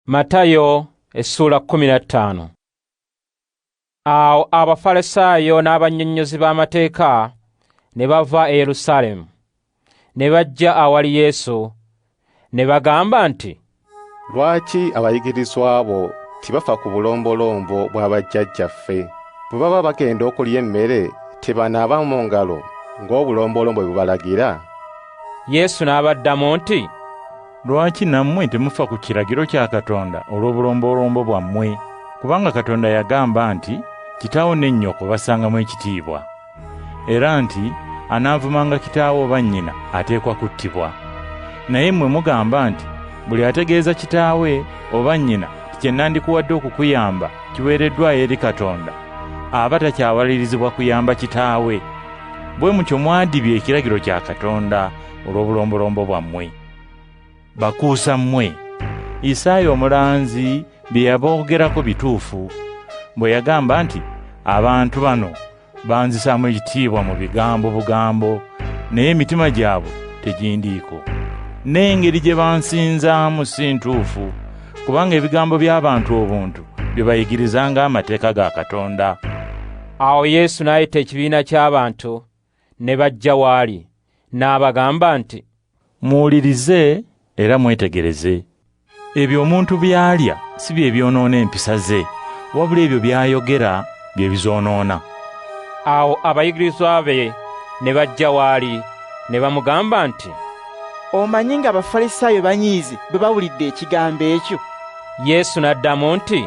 Matayo essuula 15. Awo Abafalisaayo n'abannyonnyozi b'amateeka ne bava e Yerusaalemu, ne bajja awali Yesu, ne bagamba nti, Lwaki abayigirizwa bo tebafa ku bulombolombo bwa bajjajjaffe? Bwe baba bagenda okulya emmere tebanaaba mu ngalo ng'obulombolombo bwe bubalagira? Yesu n'abaddamu nti, Lwaki nammwe temufa ku kiragiro kya Katonda olw'obulombolombo bwammwe? Kubanga Katonda yagamba nti, Kitaawo ne nnyoko bassangamu ekitiibwa. Era nti, Anaavumanga kitaawe oba nnyina ateekwa kuttibwa. Naye mmwe mugamba nti, Buli ategeeza kitaawe oba nnyina nti kye nandikuwadde okukuyamba kiweereddwayo eri Katonda, aba takyawalirizibwa kuyamba kitaawe. Bwe mutyo mwadibya ekiragiro kya Katonda olw'obulombolombo bwammwe. Bakuusa mmwe, Isaaya omulanzi bye yaboogerako bituufu, bwe yagamba nti, Abantu bano banzisaamu ekitiibwa mu bigambo bugambo, naye emitima gyabwe tegindiiko. N'engeri gye bansinzaamu si ntuufu, kubanga ebigambo by'abantu obuntu bye bayigiriza ng'amateeka ga Katonda. Awo Yesu n'ayita ekibiina ky'abantu ne bajja w'ali, n'abagamba nti, Muwulirize era mwetegereze. Ebyo omuntu by'alya si bye byonoona empisa ze, wabula ebyo by'ayogera bye bizoonoona. Awo abayigirizwa be ne bajja w'ali ne bamugamba nti, Omanyi ng'Abafalisaayo banyiize bwe bawulidde ekigambo ekyo? Yesu n'addamu nti,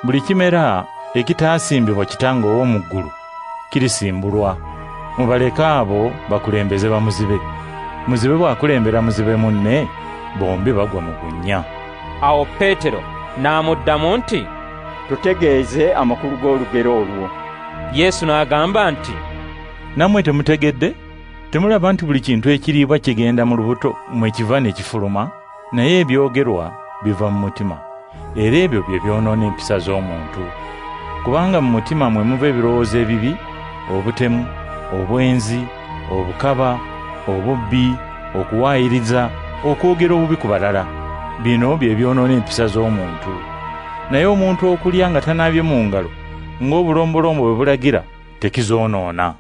Buli kimera ekitaasimbibwa Kitange ow'omu ggulu kirisimbulwa. Mubaleke abo bakulembeze bamuzibe. Muzibe bw'akulembera muzibe munne, bombi bagwa mu bunnya. Awo Peetero n'amuddamu nti, Tutegeeze amakulu g'olugero olwo. Yesu n'agamba nti, Nammwe temutegedde? Temulaba nti buli kintu ekiriibwa kigenda mu lubuto mwe kiva ne kifuluma? Naye ebyogerwa biva mu mutima, era ebyo bye byonoona empisa z'omuntu. Kubanga mu mutima mwe muva ebirowoozo ebibi, obutemu, obwenzi, obukaba, obubbi, okuwaayiriza, okwogera obubi ku balala. Bino bye byonoona empisa z'omuntu. Naye omuntu okulya nga tanaabye mu ngalo, ng'obulombolombo bwe bulagira, tekizoonoona.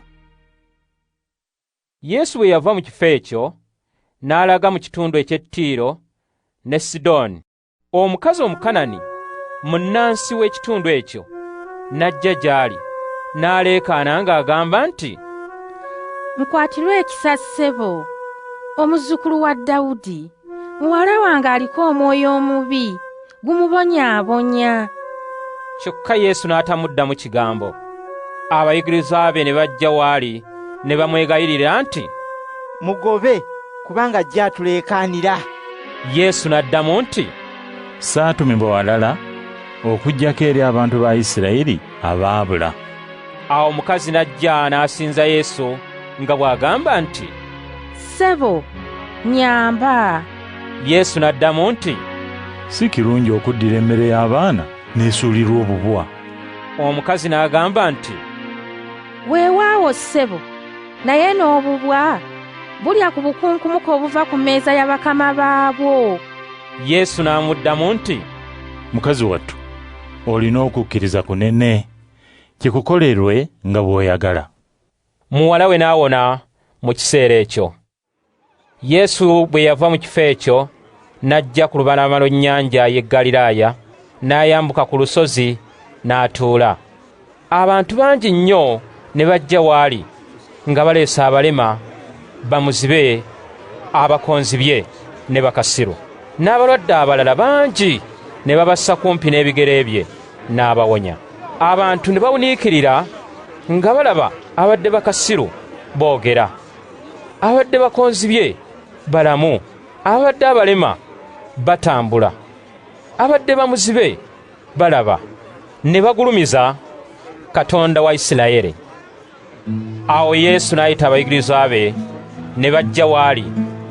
Yesu bwe yava mu kifo ekyo, n'alaga mu kitundu eky'e Tiiro ne Sidoni. Omukazi Omukanani, munnansi w'ekitundu ekyo, n'ajja gy'ali, n'aleekaana ng'agamba nti, Nkwatirwa ekisa ssebo, omuzzukulu wa Dawudi, muwala wange aliko omwoyo omubi, gumubonyaabonya. Kyokka Yesu n'atamuddamu kigambo. Abayigirizwa be ne bajja w'ali ne bamwegayirira nti, Mugobe, kubanga ajja atuleekaanira. Yesu n'addamu nti, Saatumibwa walala okuggyako eri abantu ba Isirayiri abaabula. Awo omukazi n'ajja n'asinza Yesu nga bw'agamba nti, Ssebo, nnyamba. Yesu n'addamu nti, Si kirungi okuddira emmere y'abaana n'esuulirwa obubwa. Omukazi n'agamba nti, Weewaawo ssebo, naye n'obubwa bulya ku bukunkumuka obuva ku mmeeza ya bakama baabwo. Yesu n'amuddamu nti, Mukazi wattu, olina okukkiriza kunene, kikukolerwe nga bw'oyagala. Muwala we n'awona mu kiseera ekyo. Yesu bwe yava mu kifo ekyo n'ajja ku lubalama lw'ennyanja y'e Ggaliraaya, n'ayambuka ku lusozi n'atuula. Abantu bangi nnyo ne bajja w'ali nga baleese abalema, bamuzibe, abakonzibye ne bakasiru, n'abalwadde abalala bangi ne babassa kumpi n'ebigere bye, n'abawonya. Abantu ne bawuniikirira nga balaba abadde bakasiru boogera, abadde bakonzibye balamu, abadde abalema batambula, abadde bamuzibe balaba, ne bagulumiza Katonda wa Isirayiri. Awo Yesu n'ayita abayigirizwa be ne bajja w'ali,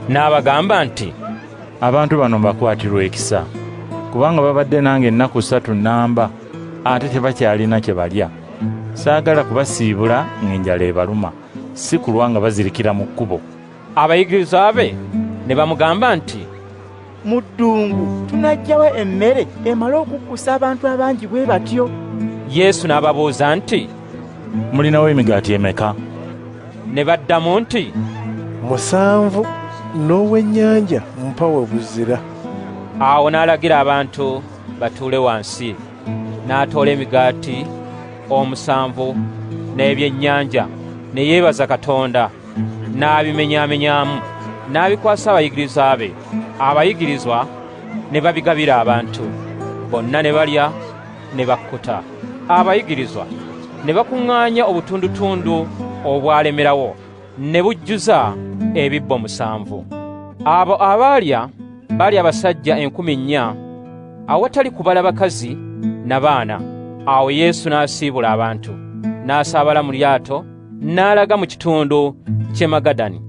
n'abagamba nti, Abantu bano mbakwatirwa ekisa, kubanga babadde nange ennaku 3 nnamba, ate tebakyalina kye balya. Saagala kubasiibula ng'enjala ebaluma, si kulwa nga bazirikira mu kkubo. Abayigirizwa be ne bamugamba nti, Mu ddungu tunaggya wa emmere emala okukkusa abantu abangi bwe batyo? Yesu n'ababuuza nti, Mulinawo emigaati emeka? Ne baddamu nti, 7 n'obwennyanja mpa we buzira. Awo n'alagira abantu batuule wansi, n'atoola emigaati 7 n'ebyennyanja, ne yeebaza Katonda, n'abimenyaamenyamu, n'abikwasa abayigirizwa be. Abayigirizwa ne babigabira abantu. Bonna ne balya ne bakkuta. Abayigirizwa ne bakuŋŋaanya obutundutundu obwalemerawo ne bujjuza ebibbo 7. Abo abaalya baali abasajja 4,000 awatali kubala bakazi na baana. Awo Yesu n'asiibula abantu, n'asaabala mu lyato n'alaga mu kitundu ky'e Magadani.